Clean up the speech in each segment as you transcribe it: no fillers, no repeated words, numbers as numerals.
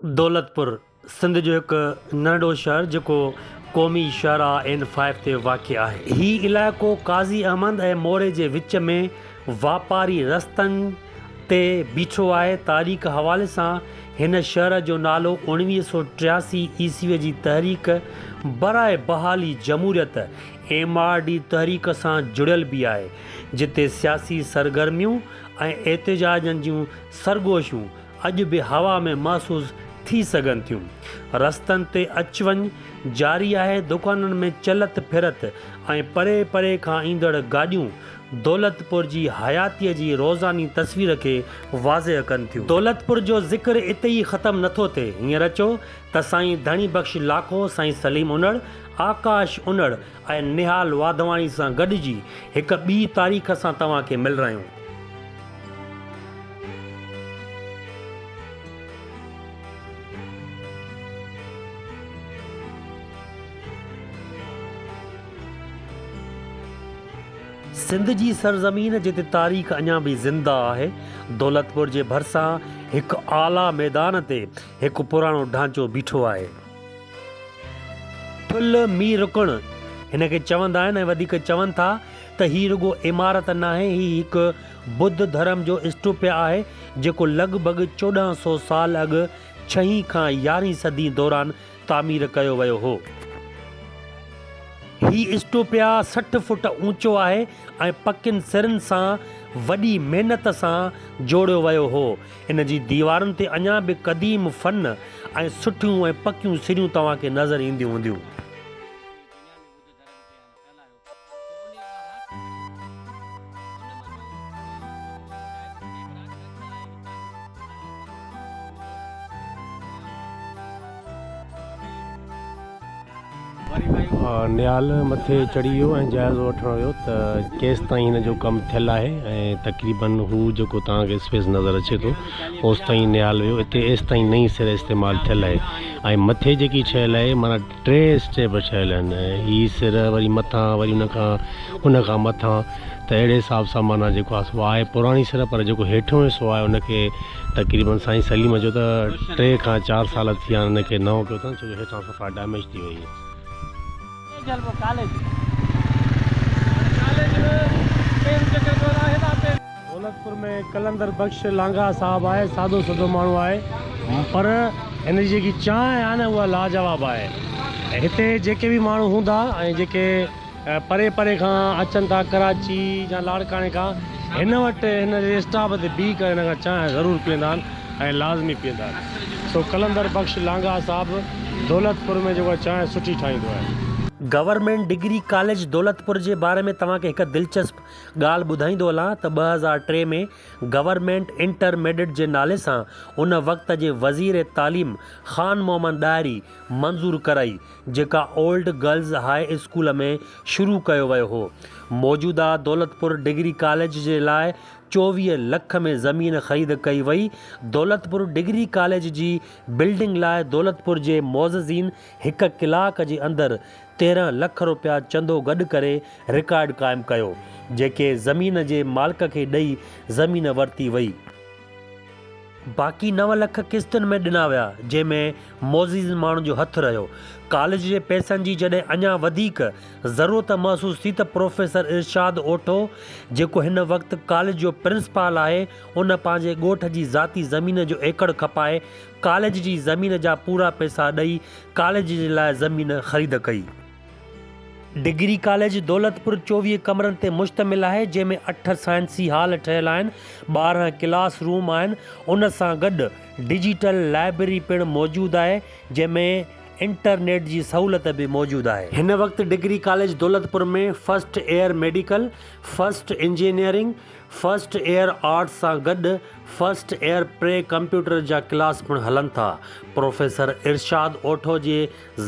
دولتپور، سنڌ جو هڪ ننڍڙو شهر جيڪو قومي شاهراهه اين فائيو تي واقع آهي. هي علائقو قاضي احمد ۽ موري جي وچ ۾ واپاري رستن تي بيٺو آهي. تاريخ حوالي سان هن شهر جو نالو 1983 عيسوي جي تحريڪ براء بحالي جمهوريت، ايم آر ڊي تحريڪ سان جڙيل به آهي، جتي سياسي سرگرميون ۽ احتجاجن جون سرگوشيون اڄ به هوا ۾ محسوس ٿي سگهن ٿيون. رستن تي اچ وڃ جاري آهي، دڪانن ۾ چلت ڦرت ۽ پري پري کان ايندڙ گاڏيون دولتپور جي حياتيء جي روزاني تصوير کي واضح ڪن ٿيون. دولتپور جو ذڪر اتي ئي ختم نٿو ٿئي. هينئر اچو ته سائين ڌڻي بخش لاکو، سائين سليم انڙ، آڪاش انڙ ۽ نهال واڌواڻي سان گڏجي هڪ ٻي تاريخ سان توهان کي ملرايون. سنڌ جي سرزمين جتي تاريخ اڃا به زنده آهي، دولتپور جي ڀرسان هڪ اعليٰ ميدان تي هڪ پراڻو ڍانچو بيٺو آهي. ٺلهه مير رڪڻ هن کي چوندا آهن ۽ وڌيڪ چون ٿا ته هي رڳو عمارت ناهي هي هڪ ٻڌ ڌرم جو اسٽوپيا آهي جيڪو لڳ ڀڳ 1400 سال اڳ ڇهين کان يارهين صدي دوران تعمير ڪيو ويو هو. هي اسٽوپيا 60 فوٽ اوچو آهي ۽ پڪين سرن سان وڏي محنت سان جوڙيو ويو هو. ان جي ديوارن تي اڃا به قديم فن ۽ سٺيون ۽ پڪيون سريون توهان کي نظر اينديون هونديون. نيال مٿي چڙهي ويو ۽ جائزو وٺڻ ويو ته ڪيستائين هن جو ڪم ٿيل آهي ۽ تقريبن هو جيڪو توهان کي اسپيس نظر اچي ٿو اوستائين نيال ويو اتي ايستائين نئين سر استعمال ٿيل آهي ۽ مٿي جيڪي ٺهيل آهي معنيٰ ٽي اسٽيپ ٺهيل آهن هي سر وري مٿان وري ان کان ان کان مٿان ته اهڙي حساب سان معنيٰ جيڪو آهي سو آهي پراڻي سر پر جيڪو هيٺيون حصو آهي ان کي تقريبن سائين سليم چيو ته ٽي کان چار سال ٿي ويا آهن ان کي نئون ڪيو اٿن ڇو جو هيٺان صفا ڊيميج ٿي وئي. دولتپور ۾ قلندر بخش لانگاهه صاحب آهي سادو سڌو ماڻهو آهي پر هن جي جيڪي چانهه آهي نه اها لاجواب آهي هتي جيڪي به ماڻهو هوندا ۽ جيڪي پري پري کان اچن ٿا ڪراچي يا لاڙڪاڻي کان هن وٽ هن جي اسٽاپ تي بيهي ڪري هن کان چانهه ضرور پيئندا آهن ۽ لازمي پيئندا آهن سو قلندر بخش لانگاهه صاحب دولتپور ۾ جيڪو آهي چانهه سٺي ٺاهيندو آهي. گورنمينٽ ڊگري ڪاليج دولتپور جي باري ۾ توهان کي هڪ دلچسپ ڳالهه ٻڌائيندو هلان ته 2003 ۾ گورنمينٽ انٽر ميڊٽ جي نالي سان ان وقت جي وزير تعليم خان محمد ڏاهري منظور ڪرائي جيڪا اولڊ گرلز هاء اسڪول ۾ شروع ڪيو ويو هو. موجوده دولتپور ڊگري ڪاليج جي لاء 24 لک ۾ زمين خريد ڪئي وئي. دولتپور ڊگري ڪاليج جي بلڊنگ لاء دولتپور جي معززين هڪ ڪلاڪ جي اندر 13 لک روپيا چندو گڏ ڪري رڪارڊ قائم ڪيو، جيڪي زمين جي مالڪ کي ڏئي زمين ورتي وئي. باقي نو لک قسطن ۾ ڏنا ويا، جنهن ۾ معزز ماڻهن جو هٿ رهيو. ڪاليج جي پئسن جي جڏهن اڃا وڌيڪ ضرورت محسوس ٿي ته پروفيسر ارشاد اوٺو، جيڪو هن وقت ڪاليج جو پرنسپال آهي، ان پنهنجي ڳوٺ جي ذاتي زمين جو ايڪڙ کپائي ڪاليج جي زمين جا پورا پئسا ڏئي ڪاليج جي لاء زمين خريد ڪئي. ڊگري ڪاليج دولتپور 24 ڪمرن تي مشتمل آهي، جنهن ۾ اٺ سائنسي هال ٺهيل آهن، 12 ڪلاس روم آهن، ان سان گڏ ڊجيٽل لائبرري پڻ موجود آهي، جنهن ۾ انٽرنيٽ جي سهولت به موجود آهي. هن وقت degree college Daulatpur ۾ first year medical, first engineering, first year arts سان گڏ فرسٽ ايئر پري ڪمپيوٽر جا ڪلاس پڻ هلن ٿا. پروفيسر ارشاد اوٺو جي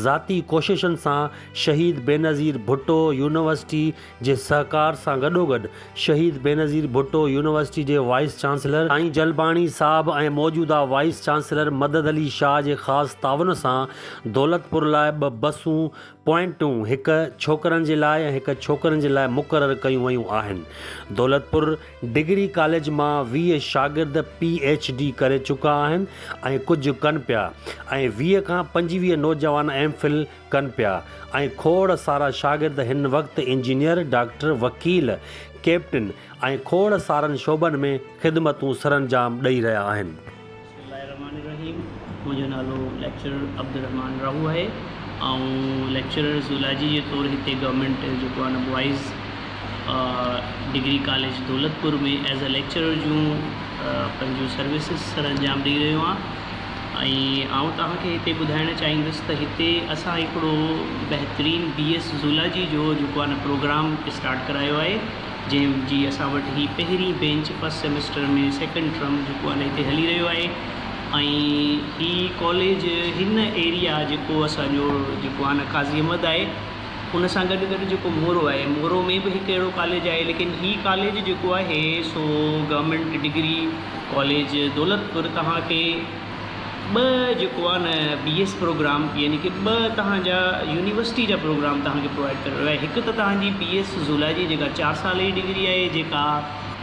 ذاتي ڪوششن سان شهيد بينظير ڀٽو يونيورسٽي جي سهڪار سان گڏوگڏ شهيد بينظير ڀٽو يونيورسٽي جي وائيس چانسلر سائين جلباڻي صاحب ۽ موجوده وائيس چانسلر مدد علي شاهه جي خاص تعاون سان دولتپور لاء ٻه بسون پوائنٽون هڪ ڇوڪرن جي لاء ۽ هڪ ڇوڪرين جي لاء مقرر ڪيون ويون آهن. دولتپور. ڊگري ڪاليج مان 20 شاگرد پي ايڇ ڊي ڪري چڪا آهن ۽ ڪجهه ڪن پيا ۽ 20 کان 25 نوجوان ايم فل ڪن پيا ۽ کوڙ سارا شاگرد هن وقت انجنيئر، ڊاڪٽر، وڪيل، ڪئپٽن ۽ کوڙ سارن شعبن ۾ خدمتون سرانجام ڏئي رهيا آهن. بسم الله الرحمٰن الرحيم منهنجو نالو ليڪچرر عبدالرحمٰن راهو آهي آئون ليڪچرر زولاجي جي طور هتي گورنمينٽ جيڪو آهي نه boys degree college Daulatpur ۾ as a lecturer جون پنهنجون سروسز سر انجام ڏئي رهيو آهيان ۽ آئون توهان کي هتي ٻڌائڻ چاهيندس ته هتي اسان هڪڙو بهترين بي ايس زولاجي جو جيڪو آهي نه پروگرام اسٽارٽ ڪرايو آهي جنهن جي اسان وٽ هي پهرين bench first semester ۾ second term جيڪو آهي نه هتي هلي رهيو آهي ۽ هي ڪاليج هن ايريا جيڪو اسان جو جيڪو آهي نه قاضي احمد آهي ان سان گڏ گڏ جيڪو مورو آهي مورو ۾ به هڪ اهڙو ڪاليج آهي ليڪن هي ڪاليج جيڪو آهي سو گورنمينٽ ڊگري ڪاليج دولتپور توهان کي ٻه جيڪو آهي نه بي ايس پروگرام يعني ڪي ٻه توهان جا يونيورسٽي جا پروگرام توهان کي پرووائيڊ ڪري رهيو آهي هڪ ته توهان جي بي ايس زولاجي جيڪا چار سال جي ڊگري آهي جيڪا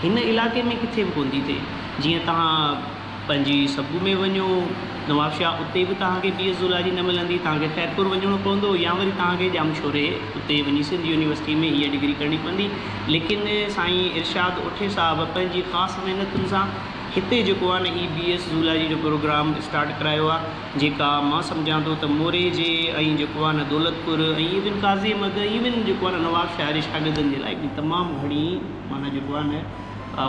هن علائقي ۾ ڪٿي به ڪونه ٿي ٿئي جيئن توهان پنهنجي سبو ۾ وڃو نوابشاهه اتي به توهان کي بي ايس زولاجي نه ملندي توهان کي خيرپور وڃڻو پوندو يا وري توهان کي ڄامشوري اتي وڃي سنڌ يونيورسٽي ۾ هيء ڊگري ڪرڻي پوندي ليڪن سائين ارشاد اوٺي صاحب پنهنجي خاص محنتن سان هتي جيڪو آهي نه هي بي ايس زولاجي جو پروگرام اسٽارٽ ڪرايو آهي جيڪا مان سمجهان ٿو ته موري جي ۽ جيڪو آهي نه دولتپور ۽ ايون قاضي احمد ايون جيڪو آهي نه نواب شاهه جي شاگردن جي لاء هڪڙي تمام گهڻي معنيٰ جيڪو آهي نه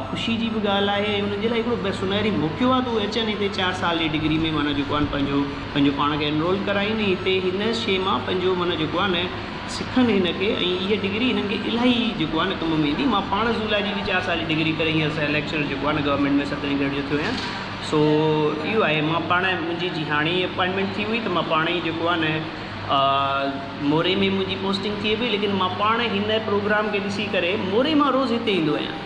خوشي جي به ڳالهه آهي ۽ انهن جي لاء هڪڙو سنهري موقعو آهي ته اهي اچن هتي چار سال جي ڊگري ۾ معنيٰ جيڪو آهي نه پنهنجو پنهنجو پاڻ کي انرول ڪرائين ۽ هتي هن شيء مان پنهنجو معنيٰ جيڪو آهي نه سکن هن کي ۽ اها ڊگري هنن کي الاهي جيڪو آهي نه ڪم ۾ ايندي مان پاڻ زولاجي جي چار سال جي ڊگري ڪري هينئر ليڪچرر جيڪو آهي نه گورنمينٽ ۾ سترهين گريڊ جو ٿيو آهيان سو اهو آهي مان پاڻ منهنجي جي هاڻي ئي اپائنٽمينٽ ٿي هئي ته مان پاڻ ئي جيڪو آهي نه موري ۾ منهنجي پوسٽنگ ٿئي پئي ليڪن مان پاڻ هن پروگرام کي ڏسي ڪري موري مان روز هتي ايندو آهيان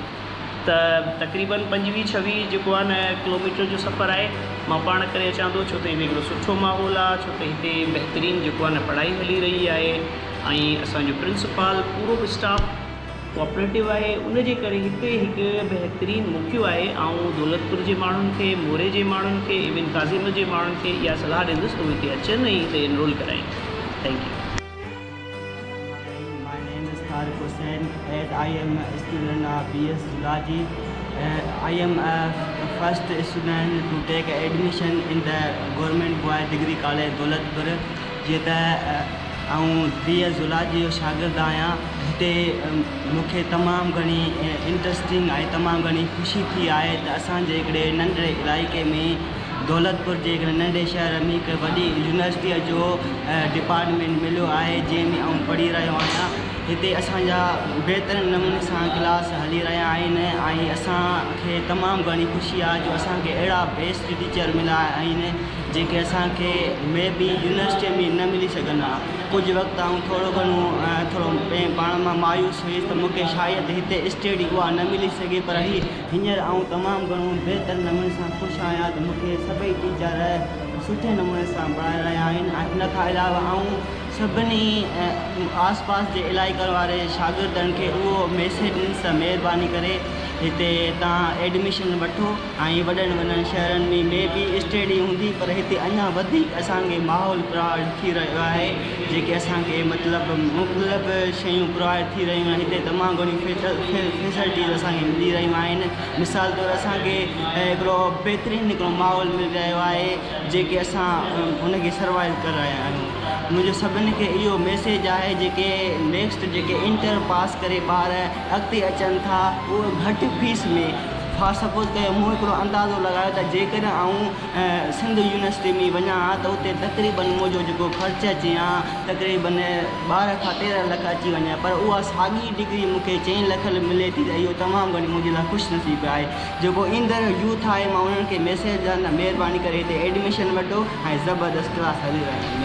ته تقريبن پنجويهه ڇويهه جيڪو آهي نه ڪلوميٽر جو سفر آهي مان پاڻ ڪري اچان ٿو ڇو ته هتي هڪڙو سٺو ماحول آهي ڇو ته هتي بهترين جيڪو آهي نه پڙهائي هلي رهي آهي ۽ اسان جو پرنسپال پورو به اسٽاف ڪوآپريٽو آهي ان جي ڪري هتي هڪ بهترين موقعو آهي آئون دولتپور جي ماڻهن کي موري جي ماڻهن کي ايون قاضي احمد جي ماڻهن کي اها صلاح ڏيندس ته اهي هتي اچن ۽ هتي انرول ڪرائين thank you. My name is Tariq Hussain as I am a student of B S Zoology. I am a first student to take admission in the Government Boys Degree College Daulatpur. جيئن ته آئون B S zoology جو شاگرد آهيان هتي مون کي تمام گهڻي انٽرسٽنگ ۽ تمام گهڻي خوشي ٿي آهي ته اسان جي هڪڙي ننڍڙي علائقي ۾ دولتپور جي هڪڙي ننڍي شهر ۾ هڪ وڏي يونيورسٽيء جو ڊپارٽمينٽ مليو آهي جنهن ۾ آئون پڙهي رهيو آهيان هتي اسان جا بهترين نموني سان ڪلاس هلي رهيا آهن ۽ اسان کي تمام گهڻي خوشي آهي جو اسان کي اهڙا بيسٽ ٽيچر مليا آهن جيڪي اسان کي مي بي يونيورسٽيء ۾ نه ملي سگهن ها ڪجهه وقت آئون ٿورو گهڻو ٿورو پاڻ مان مايوس هيس ته مون کي شايد هتي اسٽيڊي اها نه ملي سگهي پر هي هينئر آئون تمام گهڻو بهتر نموني سان خوش آهيان ته مون کي سڀئي ٽيچر سٺي نموني سان پڙهائي رهيا آهن ۽ ان کان علاوه آئون سڀني آس پاس جي علائقن واري شاگردن کي اهو ميسيج ڏيندس ته مهرباني ڪري هتي توهان ايڊميشن وٺو ۽ وڏن وڏن شهرن ۾ مي بي اسٽيڊي هوندي پر هتي اڃا وڌيڪ اسان کي ماحول پرووائيڊ ٿي رهيو آهي جيڪي اسان کي مطلب مختلف شيون پرووائيڊ ٿي رهيون آهن هتي تمام گهڻيون فيسلٽيز اسان کي ملي رهيون آهن مثال طور اسان کي هڪڙو بهترين هڪڙو ماحول ملي رهيو آهي جيڪي اسان ان کي سروائيو ڪري رهيا آهيون منهنجو سڀني کي اهو ميسيج آهي جيڪي نيڪسٽ جيڪي انٽر پاس ڪري ٻار اڳتي اچن ٿا اهي گهٽ فيس ۾ فار سپوز ڪيو مون هڪڙو اندازو لڳايو ته جيڪڏهن آئون سنڌ يونيورسٽي ۾ وڃان ها ته اتي تقريبن منهنجو جيڪو خرچ اچي ها تقريبن 12 کان 13 لک اچي وڃي ها پر اها ساڳي ڊگري مون کي چئين لک ۾ ملي ٿي ته اهو تمام گهڻي منهنجي لاء خوش نصيبي آهي جيڪو ايندڙ يوٿ آهي مان انهن کي ميسيج ڏيان ته مهرباني ڪري هتي ايڊميشن وٺو ۽ زبردست ڪلاس هلي رهيا آهن.